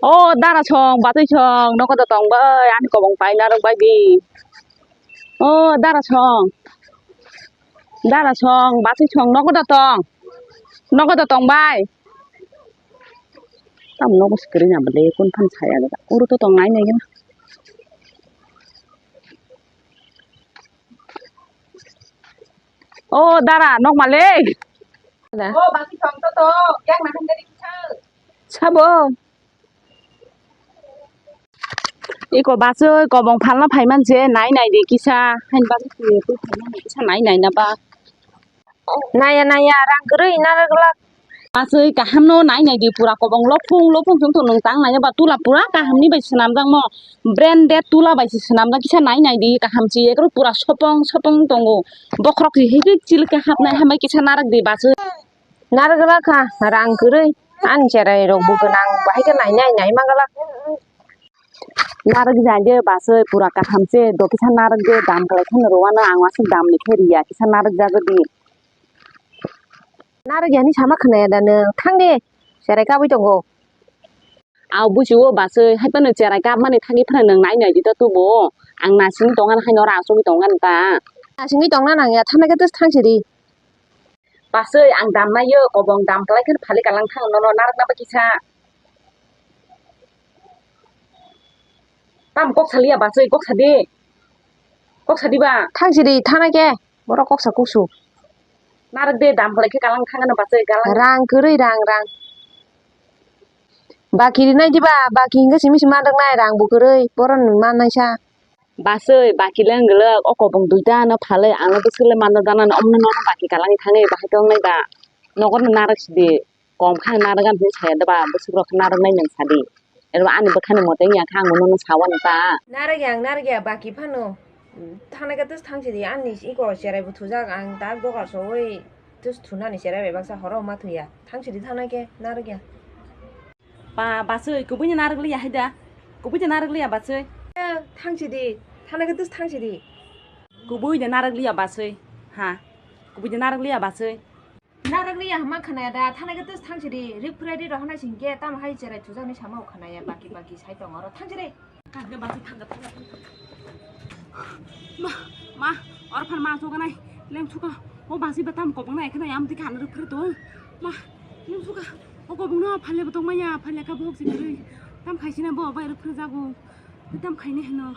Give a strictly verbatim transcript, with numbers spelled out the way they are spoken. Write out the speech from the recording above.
O dara song, batwi song, nogo da tong bai, ani kobong paina rok bai di. O dara song, dara song, batwi song, nogo da tong, nogo da tong bai. Tam nogo screen abole, kun phan saya da, uru to tong nai nai. O dara, nok malik. O baki song to to, yang na hangari kisa. Sabo. Iko basoi kobong phalna phaiman je nai nai di kisa. Hain baki kisa nai nai na ba. Naya naya rang kwrwi narwglak. Asoi kaham no nai nai di pura kobong lophung lophung chwng to nwng tang nai ba tula pura kaham ni bai swnamjak mo branded tula bai se swnamjak kisa nai nai di kaham chi ekro pura sopong sopong tongo bokhorok si higik chilik khe hapnai hambai kisa narak di basoi. Narwglak kha rang kwrwi ani cherai rok bo gwnang bahai khe nai nai nai manglak. Narwk jai de basoi pura kaham se do kisa narwk de dam kwlai kheno rwano ang aswk dam ni khe riya kisa narwk jago di. Narwk yani sama khwnaya da nwng thang de cherai kabui tongo. Au busi o basoi hai phano cherai kap mani thangwi phano nwng nai nai di to tubo ang nasing tongan hai nora asugwi tongan ta. Nasingwi tongna nangya thana khe tus thang sidi. Basoi ang dam nai yo kobong dam kwlai kheno phali kalang thang nono narwk na ba kisa. Tam kok saliya basoi kok sadi. Kok sadi ba. Thang sidi thana khe borok kok sa kuk su. Narwk de dam kwlai khe kalang thang no basoi kalang. Rang kwrwi rang rang. Baki rinai diba baki hingke simi simi manrwk nai rang bo kwrwi boron manai sa. Basoi baki leng glak o kobong duita no phalai ang no bwswk le manrwk gana no omno nono baki kalang thangwi bahai tong nai ba. Nogo no narwk sidi. Kom kha narwk ani hinwi saya da ba, bwswk rok khe narwk nai nang sadi. Ero ani bwkhani mote wngya kha ang bono no sawan ta. Narwk ya, ang narwk ya, baki phano. Thana khe tus thang sidi, ani iko cherai bo thujak, ang tak dogar sogwi tus thunani cherai bai baksa horo ma thuya. Thang sidi thana khe narwk ya. Ba, basoi, kubui ni narwk liya hai da. Kubui ni narwk liya basoi. Thang sidi, thana khe tus thang sidi. Kubui ni narwk liya basoi. Ha. Kubui ni narwk liya basoi. Narwk liya hwnma khwnaya da, thana khe tus thang sidi, rik phwrai ri rohornai sing khe, tamo hai cherai thujaknai sama o khwnaya, baki baki sai tongo oro, thang sidi. Thang sidi, basi thang, thang, thang. Ma, ma, oro phan ma choganai, leng chuka, o basi ba tam kobong nai khwnaya, amtwi kha rik phwrai tong. Ma, leng chuka, o kobong no phalya bo tong maya, phalya kha bohok se kwrwi. Tam khaisina bo, bai rik phwrai jago. Tam khaini hino.